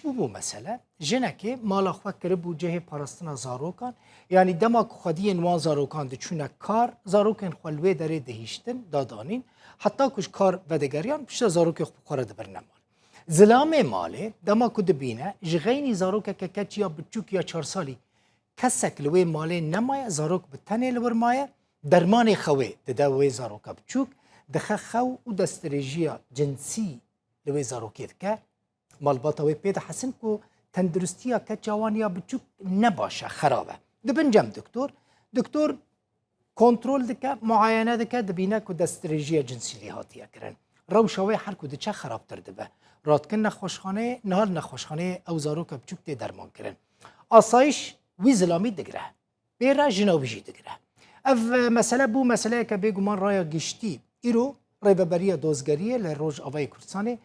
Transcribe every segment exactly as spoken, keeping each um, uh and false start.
Bûbû mesele, jinekê mala xwe kiribû cihê parastina zarokan, yanî dema ku xwediyên wan zarokan diçûne kar, zarokên xwe li wê derê dihiştin, dadanîn, heta ku ji kar vedigeriyan, piştre zarokê xwe bi xwe re dibirine mal. Zilamê malê, dema ku dibîne, ji xeynî zarokeke keç ya biçûk ya çar salî kesek li wê malê nemaye, zarok bi tenê li wir maye, dermanê xewê dide wê zaroka biçûk, dixe xew û destdirêjiya cinsî li wê zarokê dike. Malbata wê pê dihesin ku tenduristiya keça wan ya biçûk ne baş e, xerab e. Dibin cem doktor. Doktor kontrol dike, muayene dike, dibîne ku destdirêjiya cinsî lê hatiye kirin. Rewşa wê her ku diçe xerabtir dibe. Radikin nexweşxaneyê, niha li nexweşxaneyê ew zaroka biçûk tê dermankirin. Asayîş wî zilamî digire. Pê re jina wî jî digire. Ev, e, mesele bû meseleyeke bêguman raya giştî. Îro Rêveberiya Dozgeriyê li Rojavayê Kurdistanê,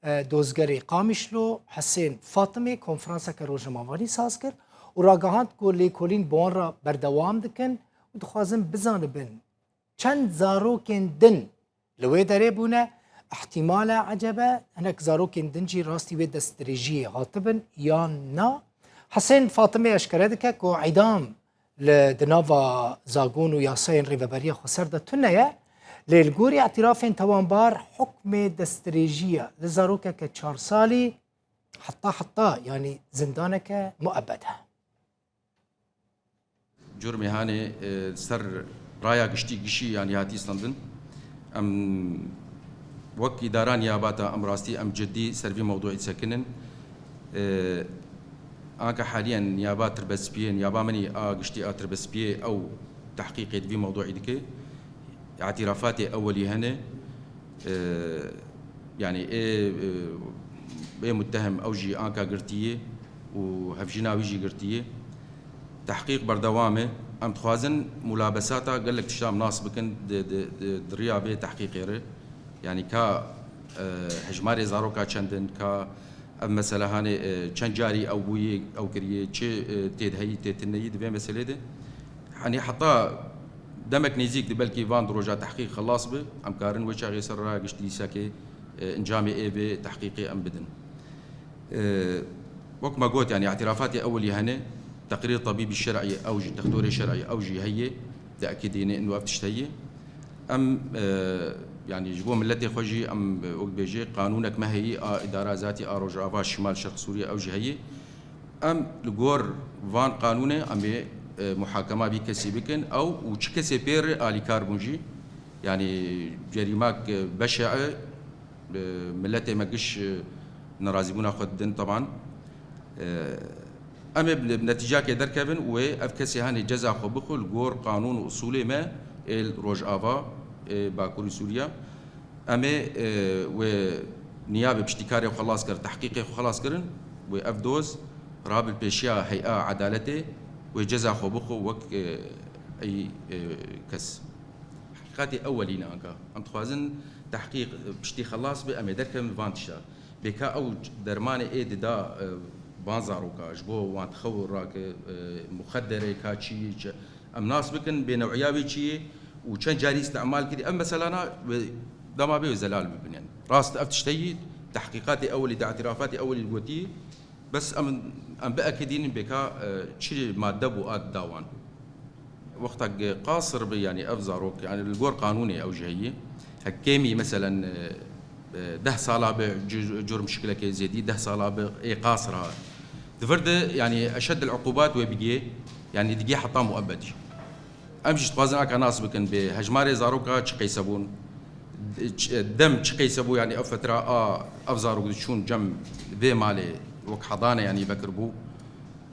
e, dozgerê Qamişlo Hesên Fatimê konferanseke rojnamevanî saz kir û ragihand ku lêkolîn bi wan re berdewam dikin û dixwazin bizanibin çend zarokên din li wê derê bûne, ihtimal e, ecebe hinek zarokên din jî rastî wê destdirêjiyê hatibin yan na. Hesên Fatimê eşkere dike ku îdam li di nava zagon û yasayên Rêveberiya Xweser de tune ye, lê li gorî îtirafên tawanbar hukmê destdirêjiya li zarokeke çar salî heta heta, yanî zindaneke muebed e. Cûrmê hanê, e, ser raya giştî gişî, yanî, hatî standin. Em wek îdara niyabata em rastî em ciddî ser vî mewduî disekinin. E, anka haliyen niyaba tirbespiyê, niyaba min î a giştî a tirbespiyê ew tehqîqê di vî mewduî dike. Îtîrafatê ewelî hene. E, yanî ê, e, ê muttehim ew jî anka girtiyê û hevjîna wî jî girtiyê. Tehqîq berdewam e. Em dixwazin mulabesata gelek tişta em nas bikin di, di, di, di riya vê tehqîqê re. Yanî ka, e, hejmarê zaroka çend in, ka ev mesele hanê, e, çend carî ew bûyî, ew kiriye, çi, e, tê de heyî, tê tune yî di vê meselê de. Hanî heta demek nêzîk di belkî van di roja tehqîq xilas bi, em karin wê çaxê ser raya giştî dîsekê, e, encamê ê vê tehqîqê em bidin. E, wek me got, yanî îtîrafatê ewilî hene, teqrîr tebîbî şer'î ew jî, textorê şer'î ew jî heye, diekidîne ino ev tişt heye. Em, e, yanî ji bo miletê xwe jî em, e, wek bêjê qanûnek me heyî a îdara zatî a Rojava Şimal Şerq Sûriye ew jî heyî. Em li gor van qanûnê em ê, e, muhakema vî kesî bikin ew û çi kesê pê re alîkar bûn jî. Yanî cerîmak, e, beşe e, e, miletê me giş, e, nerazîbûna xwe didin teban. E, em ê bi netîcakê derkevin û ê ev kesê hanê ceza xwe bixwe li gor qanûn û usûlê me ê li Rojava, ê Bakurî Sûriya. Em ê, e, wê niyabê piştîkarê xwe xelas kir, tehqîqê xwe xelas kirin, wê ev doz rabe li pêşiya hey'a edaletê, wê ceza xwe bixwe wek, e, ey, e, kes. Heqîqatê ewelî ne anka. Em dixwazin tehqîq, e, piştî xelas be, em ê derkevin van tişta. Bêka ew dermanê ê dida, e, van zaroka, ji bo wan xew rake, e, muxedere ka çi, çi, em nas bikin bênew'iya wê çi ye û çend carî îstîmal kirî. Ev meselana wê dema bê wê zelal bibin. Yanî rast ev tişteyî, tehqîqatê ewilî de, îtîrafatê ewilî gotî, bes em, em biekidînin bêka, e, çi madde bû a dida wan. Wextek qasir bi, yanî ev zarok, yanî li gor qanûnê ew jî heyî. Hek kêmî, meselen, e, e, deh sala bi, cu-, cur mişkilekê zêdî, deh sala bi, ê qasir ha. Di vir de, yanî eşeddil uqubat wê bigê, yanî digê heta muebbed jî. Em jî dixwazin aka nas bikin bê hejmarê zaroka çi qeyse bûn, ç-, dem çi qeyse bû, yanî ev fetra a, ev zarok diçûn cem vê malê wek hedane, yanî vekir bû.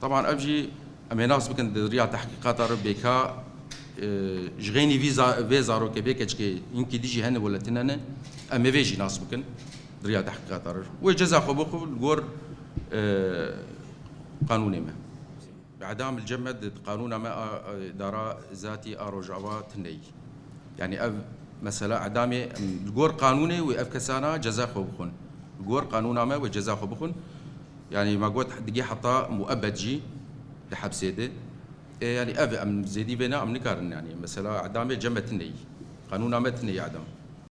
Teban ev jî em ê nas bikin di riya tehqîqata re bêka, e, ji xeynî vî za-, vê zarokê, vê keçikê hinkî dijî hene wele tune ne, em ê vê jî nas bikin di riya tehqîqata re. Wê ceza xwe bixwe li gor, e, qanûnê me. Îdam li cem me di qanûna me a, a, dara zatî a Rojava tune yî. Yanî ev mesela îdamê, em, li gor qanûnê wê ev kesana ceza xwe bixwin. Li gor qanûna me wê ceza xwe bixwin. Yanî me got digê heta muebbed jî di hepsê de. Ê, yanî ev em zêdî vê ne, em nikarin, yanî mesela îdamê cem me tune yî. Qanûna me tune yî îdam.